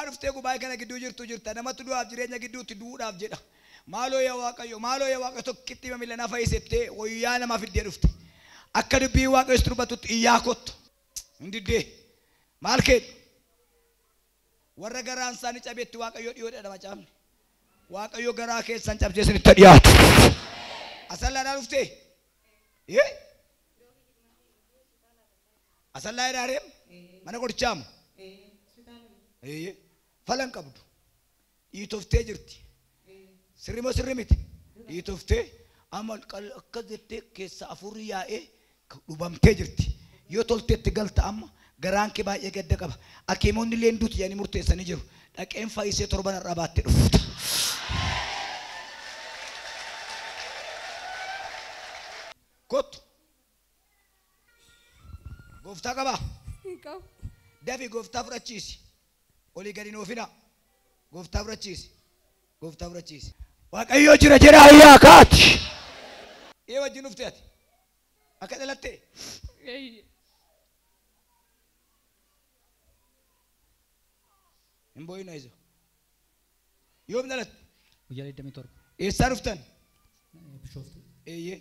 dhuftee gubaa'ee kana gidduu jirtu jirta. Namatti du'aaf jireenya gidduutti du'uudhaaf jedha. Maaloo yaa Waaqayyo, maaloo yaa Waaqayyo tokkitti miila na fayyisettee wayyaa namaa fiddee dhufte. Akka dubbii Waaqayyo sitti dubbatutti iyyaa kottu. Hin diddee. Maal keedhu? Warra garaan isaanii cabetti Waaqayyo dhiyoodha macaafni. Waaqayyo garaa keessan cabsee isinitti dhiyaatu. Asallaadhaa dhuftee? Asallaa jedhaa mana qorichaamu? Falan qabdu. Dhiitoftee jirti. Sirri moo sirri miti? Dhiitoftee amma akkas jettee keessa afurri yaa'ee dhubamtee jirti. Yoo tolteetti galta amma garaan kee baay'ee gadda qaba. Hakiimonni illee duuti jedhanii murteessanii jiru. Dhaqeen fayyisee torban har'aa baattee dhufta. Kottu. Gooftaa qabaa? Dafi gooftaa fudhachiisi. Olii gadi hin oofina. Gooftaa fudhachiisi. Gooftaa fudhachiisi. Waaqayyo jira jedha ayyaa kaati. Ee wajjin dhufte ati? Akka dhalattee? Hin boo'in isa. Yoom dhalatte? Guyyaa 27. Eessaa dhuftan? Bishooftuu. Eeyyee.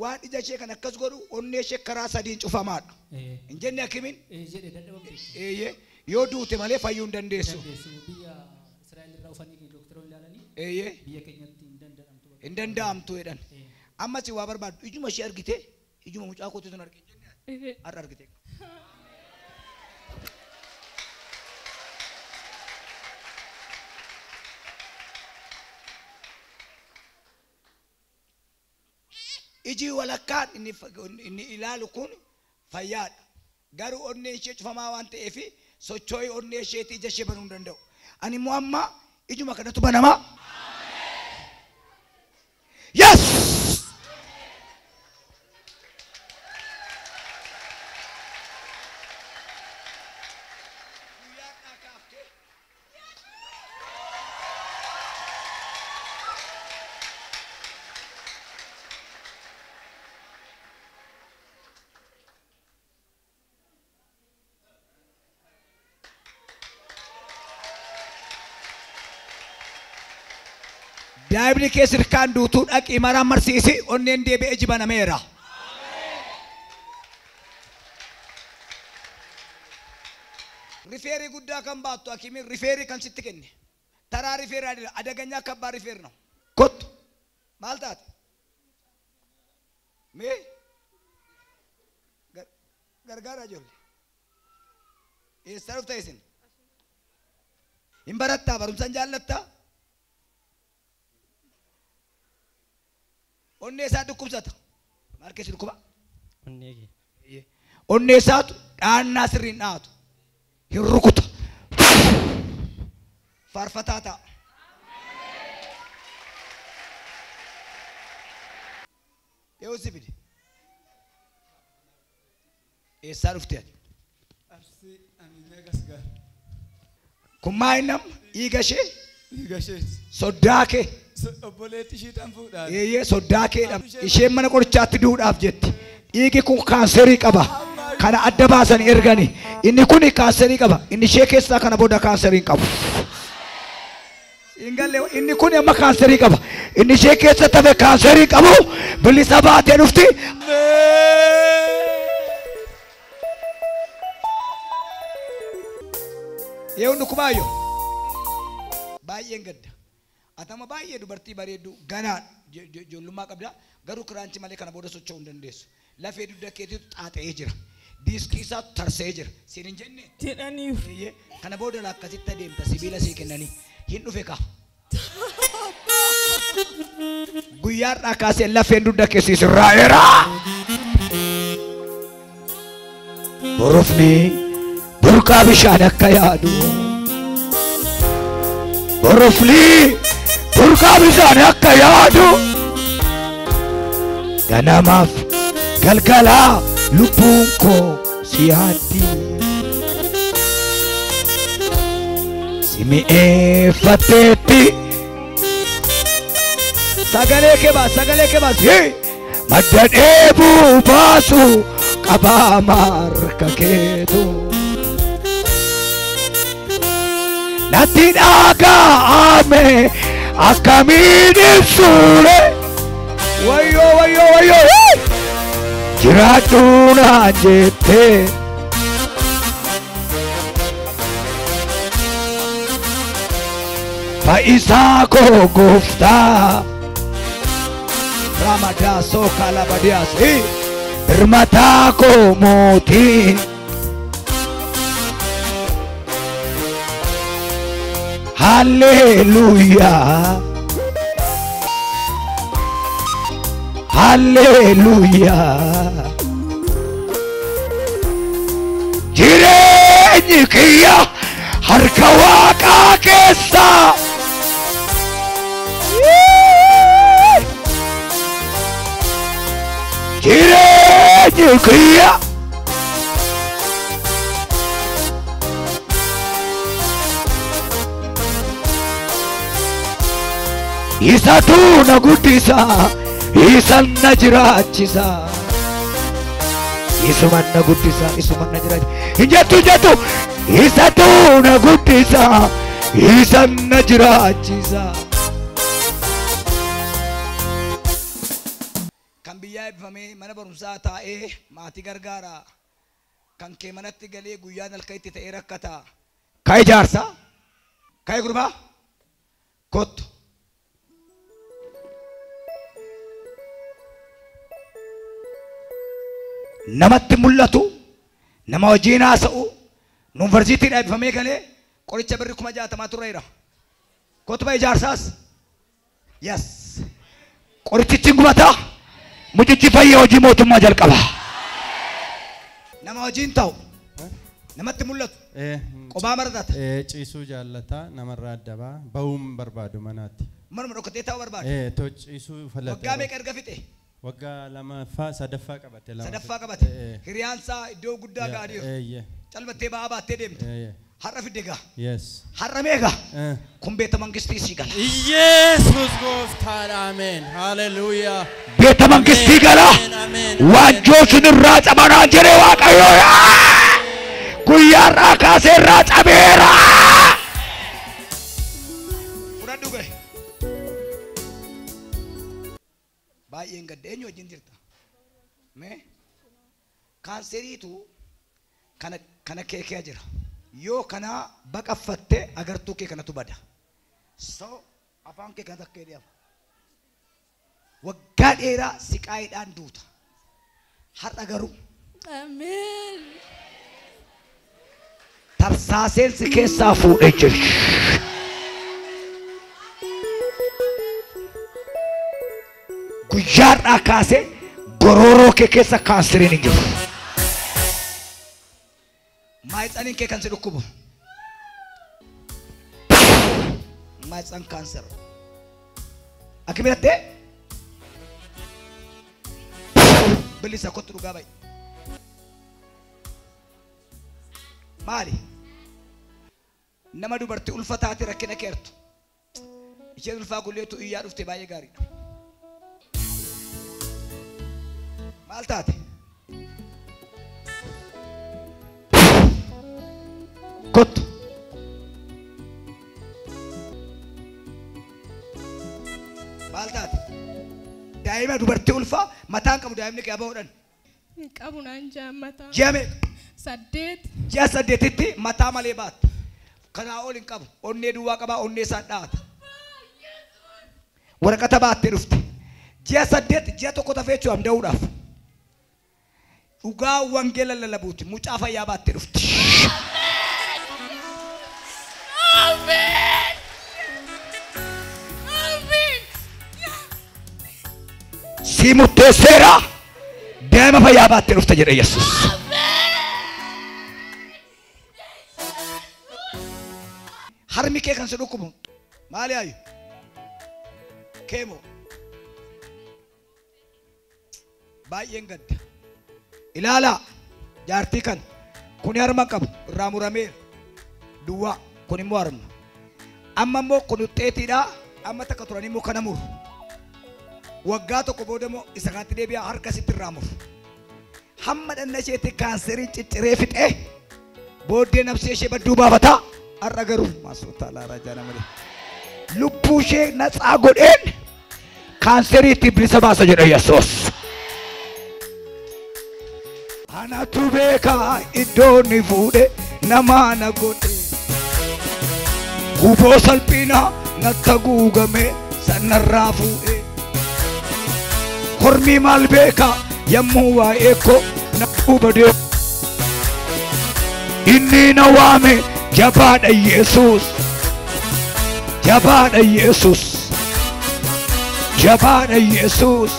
Waan ija ishee kan akkas godhu onnee ishee karaa sadiin cufamaadha. Hin jenne hakimiin? Jedhe dadhabamte. Eeyyee. Yoo duute malee fayyuu hin dandeessu. Biyya Israa'el irraa dhufanii dooktaroonni ilaalanii Eeyyee. biyya keenyatti hin danda'amtu. Hin danda'amtu jedhan. Ammas waa barbaaddu ijuma ishee argite ijuma mucaa kootu sun argite har'a argite. Iji walakkaan inni ilaalu kun fayyaadha. Garuu onnee ishee cufamaa waan ta'eef socho'ii onnee isheetii ija ishee banuu hin danda'u. Ani immoo amma ijuma kanatu banamaa. Yes! Daa'imni kee sirkaan duutuu dhaqii maraan marsiisi onneen deebi'ee jibanameera. Rifeerii guddaa kan baattu hakimiin rifeerii kan sitti kenne. Taraa rifeerii adila adaganyaa kan baa rifeer na. Kottu maal taate? Mee gargaara ijoollee. Eessaa dhufta isin? Hin barattaa barumsa hin jaallattaa? Onnee isaa dhukkubsata. Maal keessa dhukkuba? Onnee kee. Onnee isaatu dhaannaa sirriin dhaatu. Hin rukuta. Faarfataa ta'a. Yoo si fide. Eessaa dhufte ati? Arsii ani gasgaar. Kun maal nama dhiiga ishee? Dhiiga isheeti. Soddaa kee. Obboleetti ishiidhaan fuudhaan. Eeyyee soddaa keedha. Isheen mana qorichaatti du'uudhaaf jetti. Dhiigi kun kaanserii qaba. Kana adda baasanii ergani. Inni kun kaanserii qaba. Inni ishee keessaa kana booda kaanserii hin qabu. Hin galle inni kun amma kaanserii qaba. Inni ishee keessa tafe kaanserii qabu. Bilisa baatee dhufti. Yeewwan dhukkubaayyoo. Baay'een gadda. Atama baay'ee dubartii bareedduu ganaa ijoollummaa qabda. Garuu kiraanchi malee kana booda socho'uu hin dandeessu. Lafee dugda keetiitu xaaxa'ee jira. Diiskii isaa tarsa'ee jira. Siin hin jenne? Jedhaniif. Kana booda akkasitti adeemta sibiila sii kennanii. Hin dhufe kaa. Guyyaa har'aa kaasee lafeen dugda keessi sirraa'eera. Borofni burqaa bishaan akka yaadu. Borofni burqaa bishaan akka yaadu. Ganamaaf galgalaa lubbuun koo si yaaddi. Si mi'eeffatteetti. Sagalee kee baas, sagalee kee baas. Madda dheebuu baasu qabaa marka keetu. Natti dhaga'ame akkamiin ibsuure. Wayyoo wayyoo wayyoo. Jiraadhu naan jettee. Fayyisaa koo gooftaa. Ramadaasoo kalabadiyaas. Hirmataa koo mootii. Hallelujah. Hallelujah. Jireenyi kiyya harka Waaqaa keessa. Jireenyi kiyya. Isatu na guddisa, isan na jiraachisa. Isuman na guddisa, isuman na jiraachisa. Hin jettu hin jettu. Isatu na guddisa, isan na jiraachisa. Kan biyyaa eebbifamee mana barumsaa taa'ee maatii gargaara. Kan kee manatti galee guyyaan halkan itti ta'ee rakkata. Ka'ee jaarsaa, ka'ee gurbaa, kottu. Namatti mul'atu, nama wajjin haasa'u, yuunivarsiitiin eebbifamee galee qoricha birri 60,000 turreera. Kottu ba'e jaarsaas. Yes. Qorichichi gubataa, mucichi fayyee hojii mootummaa jalqaba. Nama wajjin ta'u, namatti mul'atu, qophaa maratata. Ciisuu jaallata, namarraa adda ba'a, ba'uun barbaadu manaatti. Manuma dhokatee taa'uu barbaadu. Ciisuu falate. Waggaa meeqa erga fixe? Waggaa lamaffaa sadaffaa qabate. Sadaffaa qabate. Hiriyaansaa iddoo guddaa ga'aniiru. Calbattee ba'aa baattee deemte. Har'a fidde gaa. Har'a meeqa? Kun beeta mangistii sii gala. Yesuus gooftaadha. Ameen. Haleluuyaa. Beeta mangistii gala. Waanjoo sun irraa cabanaan jedhee Waaqayyoo. Guyyaa irraa kaasee irraa cabeera. Fudhadhu gahe. Baay'een gadda eenyu wajjin jirta? Mee kaanseriitu kana kee jira. Yoo kana baqaffatte agartuu kee kanatu bada. So afaan kee kana takkee dhiyaama. Waggaa dheeraa siqaayiidhaan duuta. Har'a garuu. Ameen. Tarsaaseen si keessaa fuudhee jiru. Guyyaa har'aa kaasee gororoo kee keessa kaanseriin hin jiru. Maayitsaniin kee kan si dhukkubu. Maayitsan kaanser. Akki birattee? Bilisa kottu dhugaa ba'i. Maali? Nama dubartii ulfa taate rakkina keertu. Isheen ulfaa gulleetu iyyaa dhufte baay'ee gaariidha. Maal taate? Kottu. Maal taate? Daa'ima dubartii ulfaa mataan qabu daa'imni kee abaa'uudhaan. Hin qabu naan jaan mataa. Ji'a meeqa? 8. Ji'a 8tti mataa malee baatta. Kanaa ol hin qabu. Onnee duwwaa qabaa onnee isaan dhaata. Waraqata baattee dhufte. Ji'a 8 ji'a tokko tafee jechuudha da'uudhaaf. Dhugaa wangeela lallabuuti. Mucaa fayyaa baattee dhufti. Ameen. Ameen. Si murteesseera. Daa'ima fayyaa baattee dhufte jedhe Yesuus. Harmi kee kan si dhukkubu maali ayyu? Keemo. Baay'een gadda. Ilaalaa jaartii kana kuni harma qabu irraa murameera. Duwwaa kun immoo harma. Amma immoo kun uxxeetiidha. Amma takka turanii immoo kana muru. Waggaa tokko booda immoo isa kanatti deebi'aa harka sitti irraa muru. Hamma dhanna isheetti kaanseriin cicciree fixee booddee nafsee ishee badduu baafataa. Har'a garuu maasota laaraa jaana malee. Lubbuu ishee natsaa godheen kaanseriitti bilisa baasa jedha Yesuus. Anatu beekaa iddoo ni fuudhe namaa na godhe. Guboo salphinaa natti haguugame sanarraa fuudhe. Kormi maal beekaa yommuu waa'ee koo na hubadee. Inni na waame jabaadha Yesuus. Jabaadha Yesuus. Jabaadha Yesuus.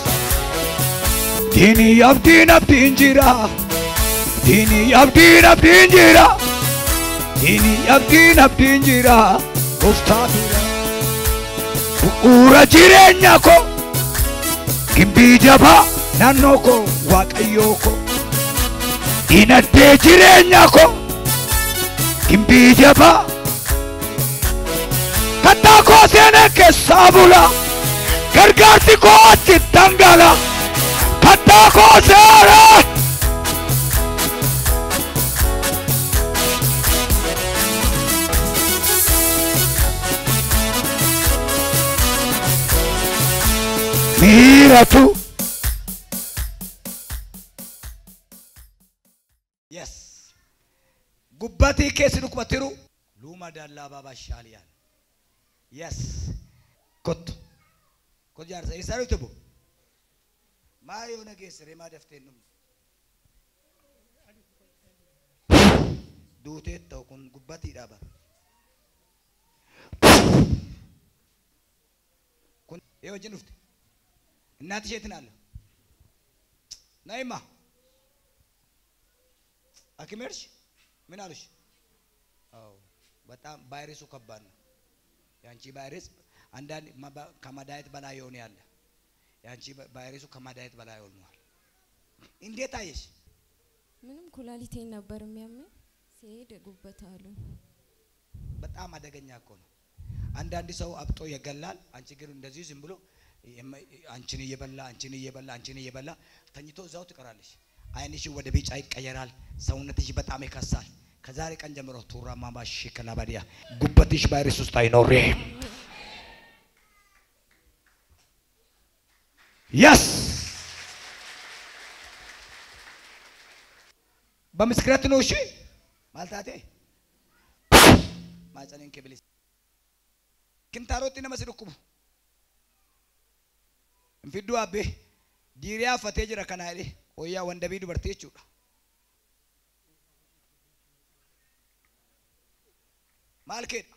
Diini abdiin abdiin jira. Diini abdiin abdiin jira. Diini abdiin abdiin jira. Gooftaa bira. Bu'uura jireenya koo. Gimbii jabaa naannoo koo Waaqayyoo koo. Dinagdee jireenya koo. Gimbii jabaa. Kattaa koo seenee keessaa bula. Gargaarsi koo achi dhangala. Kattaa koo seenee. Miiratu. Yes. Gubbatii keessi dhukkubatiru. Luuma dallaa baabaa shaaliyaan. Yes. Kottu. Kottu jaarsa. Eessaa dhufte boo? Maa yoo na geessire maa daftee hin dhumne? Duutee ta'u kun gubbatiidha bara. Kun ee wajjin dhufte? እናት isheetin አለ ነይማ ሐኪም ሄድሽ? ምን አሉሽ? አዎ በጣም ቫይረሱ ከባድ ነው። ያንቺ ቫይረስ አንዳንድ ከመድኃኒት በላይ የሆነ ያለ ያንቺ ቫይረሱ ከመድኃኒት በላይ ሆኗል። እንዴት አየሽ? ምንም ኩላሊቴን ነበር የሚያመኝ። ሲሄድ ጉበት አሉ። በጣም አደገኛ እኮ ነው። አንዳንድ ሰው አብጦ ይገላል። አንቺ ግን እንደዚህ ዝም ብሎ አንቺን እየበላ አንቺን እየበላ አንቺን እየበላ ተኝቶ እዛው ትቀራለሽ። ዓይንሽ ወደ ቢጫ ይቀየራል። ሰውነትሽ በጣም ይከሳል። ከዛሬ ቀን ጀምሮ ቱራማ ባሺ ከላባዲያ ጉበትሽ ቫይረስ ውስጥ አይኖርም። Yes በምስክረት ነው። እሺ ማልታቴ ማጸኔን ከብሊስ ኪንታሮቲ ነመስ dhukkubu Fidduu abbee diiriyaa uffatee jira kana jedhee wayyaa wandabii dubartii jechuudha. Maal keedha?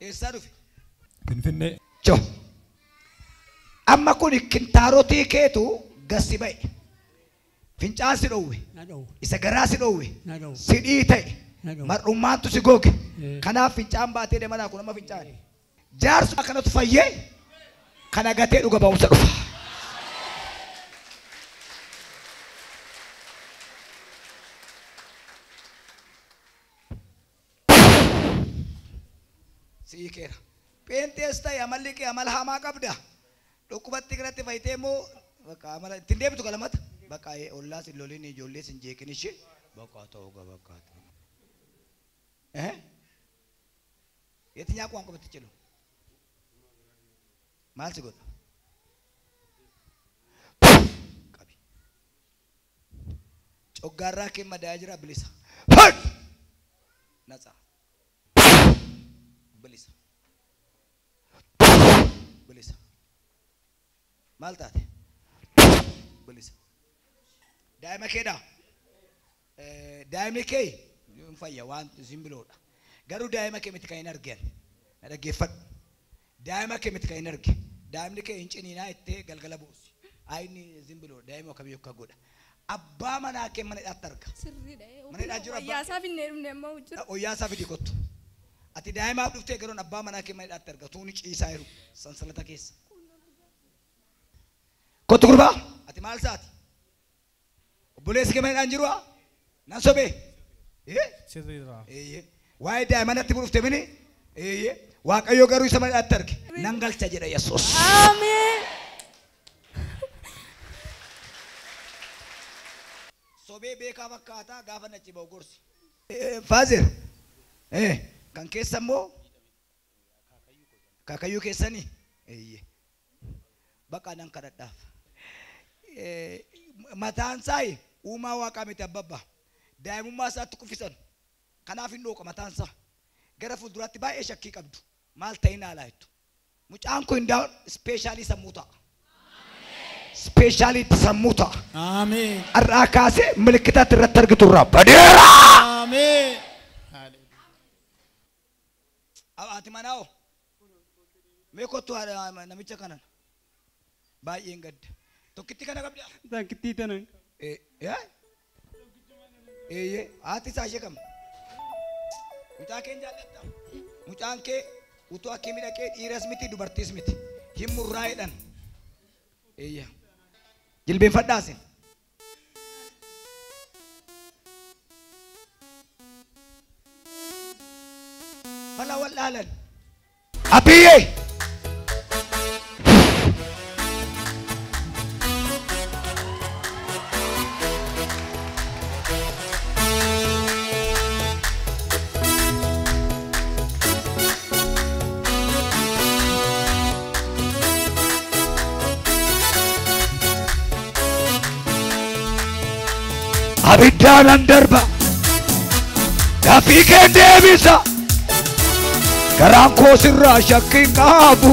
Eessaa dhufe? Finfinnee. Choo. Amma kun kintaarotii keetu gasi ba'e. Fincaan si dhoowwe. Isa garaa si dhoowwe. Si dhiita'e. Mar'ummaantu si goge. Kanaaf fincaan baatee deemaa kun amma fincaani. Jaarsuma kanatu fayyee kana gatee dhuga ba'umsa dhufa. Sii keera. Pheenxees ta'e amalli kee amala hamaa qabda. Dhukkubatti kanatti fayyitee immoo bakka amala ittiin deebitu qalamata. Bakka ollaas hin lolin ijoollees hin jeeqin ishee bakka ta'uu bakka ta'u. የትኛው ቋንቋ ብትችሉ maal si godha? Qabi. Coggaarraa kee madaa'aa jira bilisa. ነፃ bilisa. Bilisa. Maal taate? Bilisa. Daa'ima keedha. Daa'imni kee hin fayya waan zimbiloodha. Garuu daa'ima kee miti kan hin argine. Na dhaggeeffadhu. Daa'ima kee miti kan hin argine. Daa'imni kee hin ciniinaa ittee galgala buusi. Ayni zimbiloo daa'ima akkamiyyuu akka godha. Abbaa manaa kee mana hidhaatti arga. Sirriidha. Mana hidhaa jiru abbaa. Wayyaasaa finnee dhufne amma jiru. Wayyaasaa fidi kottu. Ati daa'imaaf dhuftee garuu abbaa manaa kee mana hidhaatti arga. Tuuni ciisaa jiru sansalata keessa. Kottu gurbaa. Ati maal saati? Obboleessi kee mana hidhaan jiru haa? Nan sobee? Sirriidha. Waa'ee daa'ima natti dhufte mini? Waaqayyo garuu isa mana hidhaatti arge. Nan galcha jedha Yesuus. Ameen. Sobee beekaa fakkaataa gaafa nachi ba'u gorsi. Father kan keessa immoo kaakayyuu keessanii bakka nan kadhadhaaf. Mataan isaa uumaa waaqaa miti abbabba. Daa'imummaa isaatti kuffisan. Kanaaf hin dhooqa mataan isaa. Gara fuulduraatti baay'ee shakkii qabdu. Maal ta'in haalaa jettu. Mucaan kun daa'u ispeeshaalii sammuu ta'a. Ispeeshaalii sammuu ta'a. Ameen. Har'aa kaasee milikitaatti irratti argitu irraa badeera. Ameen. Haati manaa hoo? Mee kottu haadha namicha kanan. Baay'een gadda. Tokkitti kana qabdaa? Takkittii tana. Eeyyee haati isaa ishee kam? Mucaa kee jaallatta? Mucaan kee utuu akka miidhaqee dhiiras miti dubartiis miti. Hin murraa'edhan. Eeyyee. Jilbeenfadhaasin. Fala wallaalan. Abiyyee! Abiddaanan darba dafii kee deebisa garaan koo sirraa shakkii qabu.